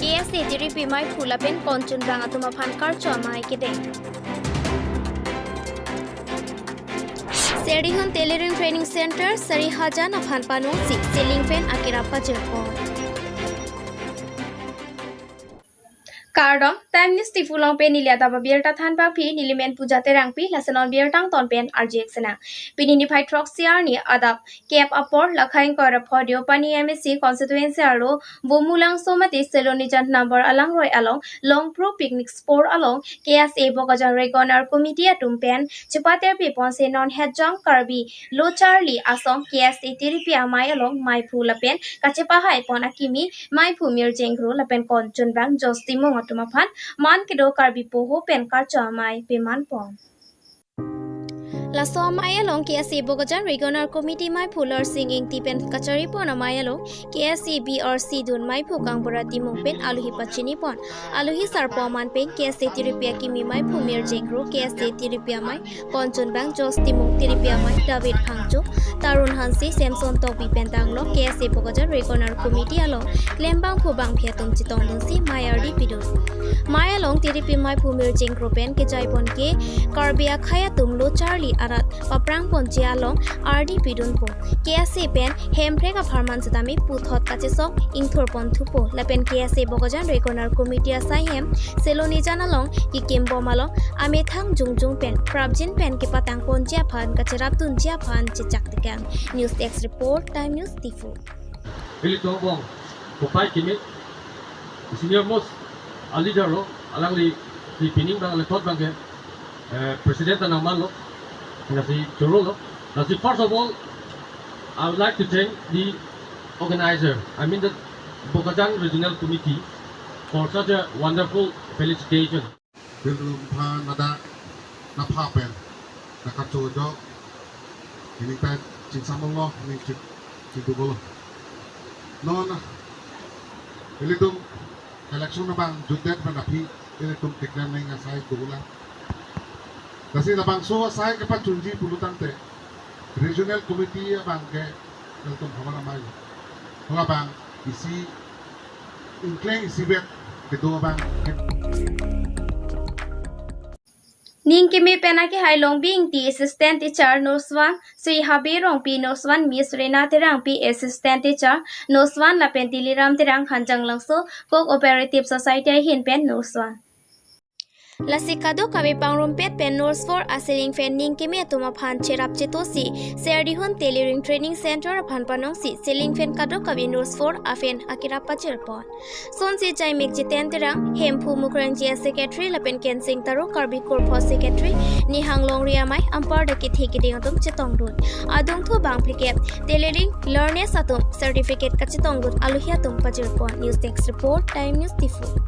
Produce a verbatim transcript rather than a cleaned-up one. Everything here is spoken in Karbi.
K S A tiripi maiphu lapen konchunbang atum aphan karcho amei kedeng. Serdihun Tailoring Training Center sari hajar aphan panongsi ceiling fan akirap pajirpon. Kardom, Time News Diphu along pen neli adap abirta thanpaphi, neli men Puja Terangpi, lason birta angton pen arjek senang. Pini niphai throksi arni adap kep apor, lakhai ingkoi ra pho Deopani M A C constituency arlo Bumulangso mate Silonijan number alangroi along Longpro Picnic Spot along K S A Bokajan Regional Committee atum pen chepaterpi ponsi non Hejong Karbi Lo Charli Asong K S A tiripi amei along maiphu lapen kachepahai pon akimi maiphu Mirjeng Kro lapen konchunbang Jos Timung atum aphan man kedo Karbi Poho pen karcho amei peman pon. Laso amei along K S A Bokajan Regional Committee maiphu Larsing Ingti pen kachari pon amei along K S A B R C dun maiphu Kangbura Timung pen alohi pachini pon. Alohi sarpo aman pen K S A tiripi akimi maiphu Mirjeng Kro, K S A tiripi amei konchunbang Jos Timung, tiripi amei David Phangcho, Tarun Hanse, Samson Tokbi pen tanglo K S A Bokajan Regional Committee along klembangphu bangphi atum chetongdunsi mei ardi pidun. Mei along tiripi maiphu Mirjeng Kro pen kejai pon ke Karbi akhei atum Lo Charli arat paprang ponji along ardi pidunpo. K S A pen Hemprek apharman setame puthot kachesong ingthur pon thupo. Lapen K S A Bokajan Regional Committee asai hem Silonijan along kekim bom along amethang jongjong pen prapjin pen kepatang ponji aphan kacherap dunji aphan chechak tekang. News Desk Report, Time News Diphu. Pili tobong, kopai kimi, senior most, a leader lo, alangli, di pining bang, le thot bang ke, eh, president ta nangmanlo, lasi chorolo. Lasi first of all, I would like to thank the organizer, I mean the Bokajan Regional Committee, for such a wonderful felicitation. Bil rum phan nada napha pen, nakacho jo, ini ta chinsam lo, ini chik, chik dugo lo. Non, ilitum election abang jutdet pen aphi, ilitum tikran neng asai dugo la. Lasi labangso asai kepachunji pulotangte, Regional Committee abang ke ilitum havar amei. Halabang isi ingkleng isibet kedo abang. Ning keme pen akehai Longbi Ingti Assistant Teacher Nurse one, Sri Habe Rongpi Nurse one, Miss Rena Terangpi Assistant Teacher Nurse one, lapen Tiliram Terang Hanjanglangso Cooperative Society ahin pen Nurse one. Lasi kadokave pangrumpet pen Nurse four a ceiling fan ning keme atum aphan cherap chetosi, Serdihun Tailoring Training Center aphan panongsi ceiling fan kadokave Nurse four a fan akirap pajirpon. Sonsi Jaimek Jiten Terang, Hemphu Mukrangji a Secretary lapen Kensing Taro Karbi Kurpho Secretary, Nihang Longri amei, anparta kethe keding atum chetongdun. Adungthu bang phlikep, tailoring learners atum certificate kachetongdun alohi atum pajirpon. News Desk Report, Time News Diphu.